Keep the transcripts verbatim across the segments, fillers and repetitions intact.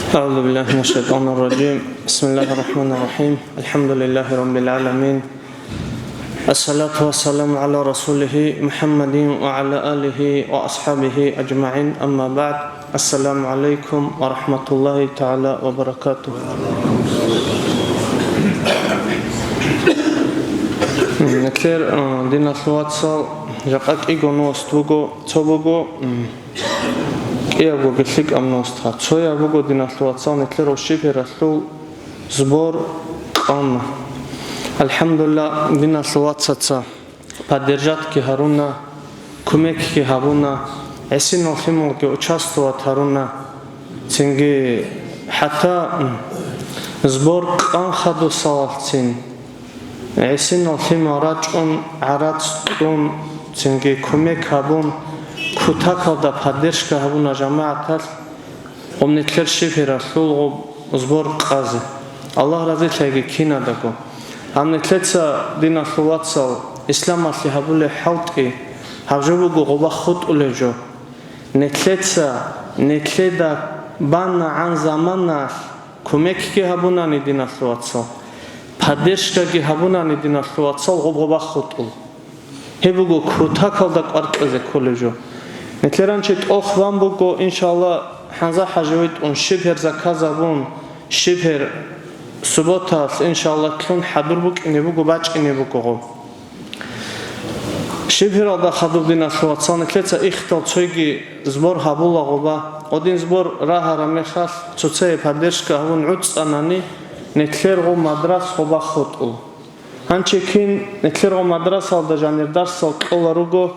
أعوذ بالله من الشيطان الرجيم. بسم الله الرحمن الرحيم. الحمد لله رب العالمين. الصلاة والسلام على رسوله محمد وعلى آله وأصحابه أجمعين. أما بعد. السلام عليكم ورحمة الله تعالى وبركاته. Нилъер, э, диналъул вацал, жакъа кӀиго ност буго, цо буго, м, кӀиябго лъикӀаб ност. Цояб буго, диналъул вацал, нилъер щиб хӀералъул сбор къана. АлхӀамдулиллагь, диналъул вацаца поддержатги гьаруна, кумекги гьабуна, гӀисинал лъималги участвовать гьаруна. Цинги хӀатта, м, сбор къан хадусалалъцин гӀисинал лъимал рачӀун, гӀарац кьун, цинги кумек гьабун, кутакалда поддержка гьабуна жамагӀаталъ, гъоб нилъер щиб хӀералъул гъоб сбор къазе. Аллагь разилъаги кинадаго. Гьаб нилъеца, диналъул вацал, исламалъе гьабулеб хӀалтӀи, гьаб жо буго гъоба хутӀулеб жо. Нилъеца, нилъеда банагӀан заманалъ кумекги гьабунани, диналъул вацал, поддержкаги гьабунани, диналъул вацал, гъоб-гъоба хутӀул. Гьеб буго кутакалда кӀвар кьезе кколеб жо. Нилъер гьанже тӀох бан буго, иншалла, ХӀамза-хӀажи витӀун щиб хӀер заказ гьабун, щиб хӀер субботалъ, иншалла, лъун хӀадур букӀине буго, бачӀине буго гъоб. Щиб хӀералда хадуб, диналъул вацал, нилъеца ихтал цойги сбор гьабула гъоба. Гъодин сбор рагьараб мехалъ, цоцае поддержка гьабун гӀуцӀанани, нилъер гъоб мадрас гъоба хутӀул. Гьанже кин нилъер гъоб мадрасалда жанир дарсал кьола руго,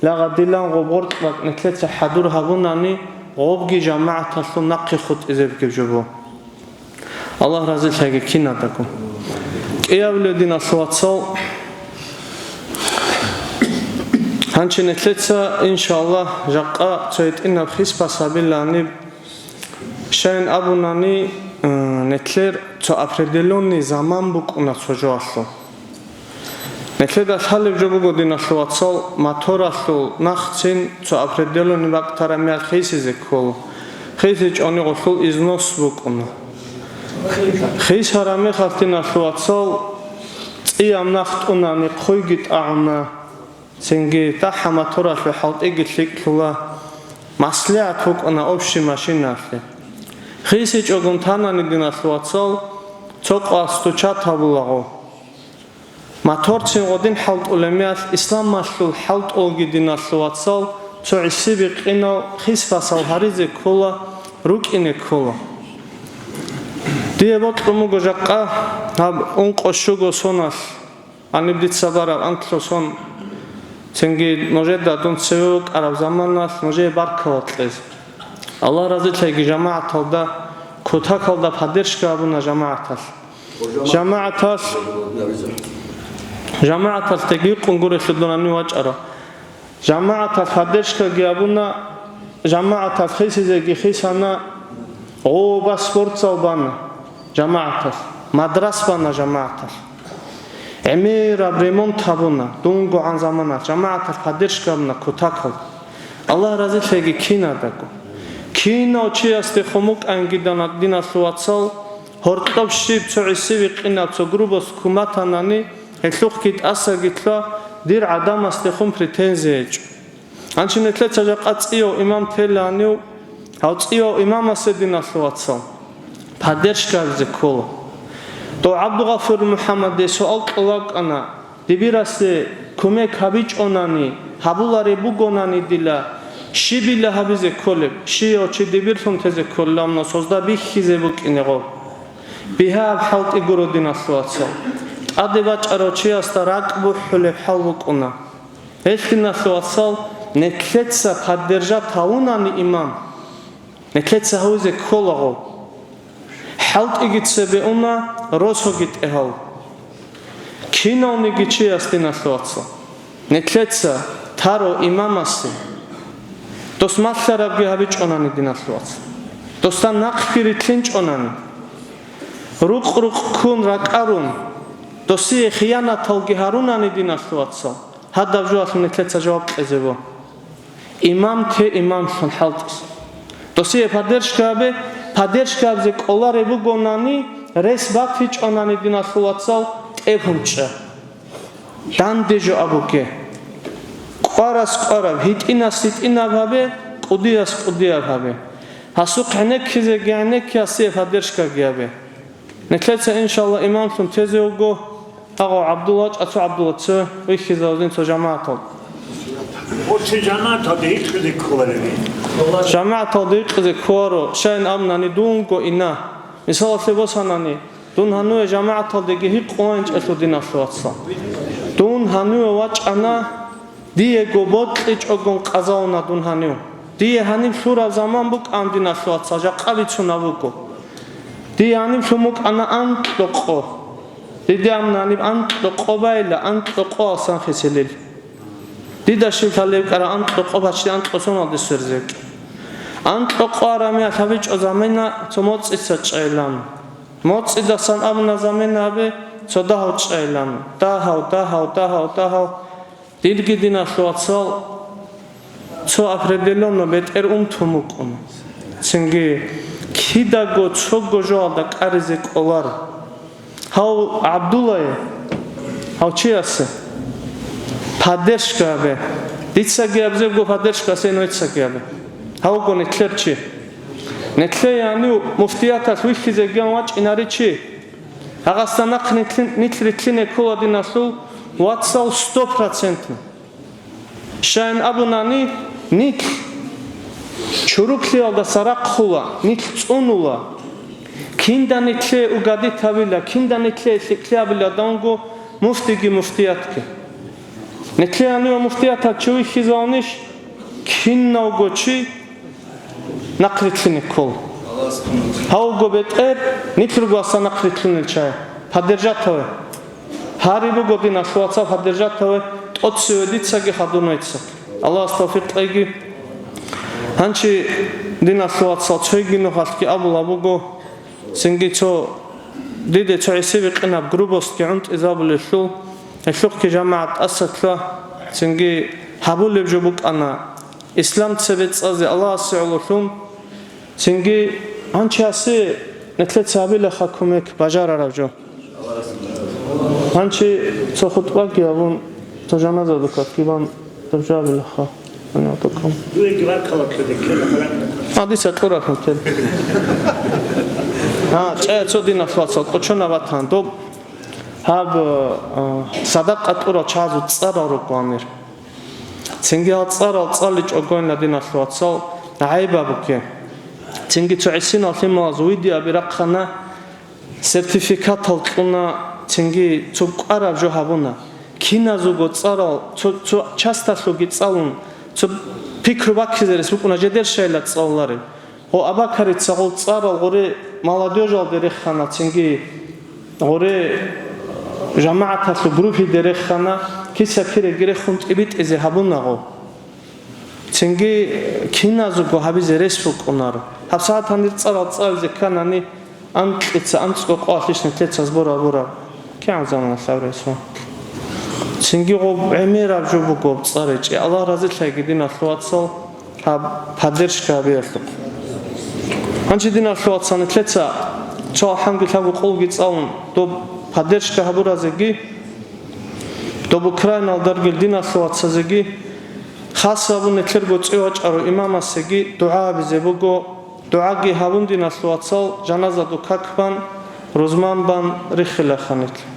лагъадилан гъоб гъоркьбакӀ нилъеца хӀадур гьабунани, гъобги жамагӀаталъул нахъе хутӀизе бугеб жо буго. Аллагь разилъаги кинадаго. КӀиабилев, диналъул вацал, гьанже нилъеца, иншалла, жакъа цо гьитӀинаб хисбас гьабилани, щайин абунани, э, нилъер цо определённый заман букӀуна цо жоялъул. Нилъеда лъалеб жо буго, диналъул вацал, моторалъул нахцин цо определённый бакӀ тараб мехалъ хисизе ккола. ХисичӀони гъолъул износ букӀуна. Хисараб мехалъ, диналъул вацал, цӀияб нах тӀунани хъуйги тӀагӀуна, цинги тӀахьа моторалъе хӀалтӀиги лъикӀлъула, маслигӀат букӀуна общий машиналъе. ХисичӀогун танани, диналъул вацал, цо къвалъ стучат гьабулаго. Моторцин гъодин хӀалтӀулеб мехалъ, исламалъул хӀалтӀулги, диналъул вацал, цо гӀиси-бикъинал хисбасал гьаризе ккола, рукӀине ккола. Дие бокьун буго жакъа гьаб ункъо-щуго соналъ, гьаниб дица бараб анкьлъу сон, цинги нужеда дун цеве вукӀараб заманалъ нужее баркала кьезе. Аллагь разилъаги жамагӀаталда, кутакалда поддержка гьабуна жамагӀаталъ. ЖамагӀаталъ, жамагӀаталъ теги къунгурелъул дунани вачӀара. ЖамагӀаталъ поддержкаги гьабуна, жамагӀаталъ хисизеги хисана, гъоба спортзал бана жамагӀаталъ, мадрас бана жамагӀаталъ. ГӀемераб ремонт гьабуна, дунгогӀан заманалъ жамагӀаталъ поддержка гьабуна кутакал. Аллагь разилъеги кинадаго. Кинав чиясде хомукӀанги дана, диналъул вацал, гьоркьоб щиб цо гӀиси-бикъинаб цо грубость ккун батанани, гьелъухъги тӀасаги лъугьа, дир гӀадамасдехун претензия гьечӀо. Гьанчи нилъеца жакъа цӀияв имам теланив, гьав цӀияв имамасе, диналъул вацал, поддержка гьабизе ккола. Дов ГӀабдулгъафурил МухӀаммаде суал кьолеб букӀана, дибирасе кумек гьабичӀонани, гьабулареб бугонани дила, щибила гьабизе кколеб, щияв чи дибирлъун тезе кколилан созда бихьизе букӀинего. Бигьа аб хӀалтӀи гуро, диналъул вацал. ТӀаде бачӀарав чиясда ракӀ бухӀулеб хӀал букӀуна. Гьелъ, диналъул вацал, нилъеца поддержать гьавунани имам, нилъеца гьавизе кколаго. ХӀалтӀиги цебе уна, росоги тӀегьав. Кинавниги чияс, диналъул вацал, нилъеца таро имамасе, дос малъарабги гьабичӀонани, диналъул вацал, досда нахъги рилълъинчӀонани, рукъ-рукъ ккун ракӀарун, досие хиянаталги гьарунани, диналъул вацал, гьадаб жоялъ нилъеца жаваб кьезе буго. Имам те имамлъун хӀалтӀизе. Досие поддержка гьабе, Поддержка гьабизе кӀолареб бугонани, рес батичӀонани, диналъул вацал, тӀехьун чӀа. Данде жо абуге. КӀварас кӀвараб, гьитӀинас гьитӀинаб гьабе, кӀудияс кӀудияб гьабе. Гьасухъ гӀенеккизеги гӀенекке, гьасие поддержкаги гьабе. Нилъеца, иншалла, имамлъун тезе вуго, агъав ГӀабдулла, чӀацу ГӀабдулла, цо вихьизавзин цо жамагӀатал. Гьорцин жамагӀаталде гьикъизе кколареб. ЖамагӀаталде гьикъизе кколаро, щайин абунани дунго ина. Мисалалъе босанани, дун гьаниве жамагӀаталдеги гьикъулаинчӀелъул, диналъул вацал. Дун гьаниве вачӀана, диего бокьичӀогон къазалуна дун гьанив. Дие гьаниб лъураб заман букӀан, диналъул вацал, жакъа бицунаб буго. Дие гьаниб лъун букӀана анкьго къо. Диде абуна гьаниб анкьго къо байила, анкьго къоялсан хиселил. Дида щиб лъалеб кӀара анкьго къо, почти анкьго соналде сверзе кӀи. Анкьго къо араб мехалъ гьабичӀо замена цо моцӀица чӀайилан. МоцӀидасан абуна замена гьабе цо дагьав чӀайилан. Дагьав, дагьав, дагьав, дагьав. Дирги, диналъул вацал, цо определённо бетӀер унтун букӀун. Цинги кидаго цого жоялда кӀаризе кӀолар. Гьав ГӀабдуллае, гьав чиясе поддержка гьабе. Дицаги гьабзебго поддержка, сен вецаги гьабе. Гьавго нилъер чи. Нилъее гьанив муфтияталъ вихьизеги вачӀинари чи. Гьагъасда нахъ нилъ-, нилъ рилълъине ккола, диналъул вацал, сто процентно. Щайин абунани, нилъ чуруклъиялдаса рахъула, нилъ цӀунула. Кинда нилъее угадит гьабила, кинда нилъее лъикӀлъи гьабила данго муфтиги муфтиятги. Нилъее гьаниве муфтияталъ чи вихьизавунищ? Кинавго чи нахърилълъине ккол. Гьавго бетӀер нилъ ругоса нахърилълъунел чай. Поддержать гьаве. Гьари буго, диналъул вацал, поддержать гьаве, тӀоцеве дицаги хадурнайца. Аллагьас тавфикъ кьеги. Гьанчи, диналъул вацал, цойги нухалъги абула буго, цинги цо, диде цо гӀисибикъинаб грубостги гӀунтӀизабулелъул, гьелъухъги жамагӀат тӀасалъа, цинги гьабулеб жо букӀана, ислам цебе цӀазе Аллагьасе гӀололъун, цинги гьанчи гьасе нилъеца гьабилаха кумек бажарараб жо. Гьанчи цо хутӀбаги гьабун, цо жаназа духъаги бан, доб жо гьабилаха. Гьанив тукам. Дуеги варкала ккеде, ккеде, ккеде. А, дица кьуралъун ккел. А, чӀай цо, диналъул вацал, кӀочона ватан. Доб гьаб, а, садакъа кьурал чагӀазул цӀарал руго гьанир. Цинги гьал цӀарал цӀаличӀогойнила, диналъул вацал, гӀайбаб буке. Цинги цо гӀисинал лъималаз видеоби рахъана, сертификатал кьуна, цинги цо кӀвараб жо гьабуна. Киназего цӀарал, цо, цо часталъуги цӀалун, цо пикру баккизе рес букӀуна, жедер щайила цӀалулареб. Гъо Абакарица гъол цӀарал гъоре молодёжалде рехана, цинги гъоре жамагӀаталъул группиде рехана, киса-киреги рехун тӀибитӀизе гьабуна гъо. Цинги киназего гьабизе рес букӀунаро. ГьабсагӀат гьанир цӀарал цӀализе кканани, анкьица анцӀго къоялъ нилъеца сбор гьабураб кигӀан заманалъ гьабураб гьесул. Цинги гъоб гӀемераб жо буго гъоб цӀар гьечӀи. Аллагь разилъайги, диналъул вацал, гьаб поддержка гьабиялъухъ. Гьанже, диналъул вацал, нилъеца цо алхӀамги лъабго къулги цӀалун, доб поддержка гьабуразеги, доб Украиналда ругел диналъул вацазеги, хас абун нилъерго цӀи вачӀарав имамасеги дугӀа гьабизе буго, дугӀаги гьабун, диналъул вацал, жаназаду как бан, рузман бан риххилаха нилъ.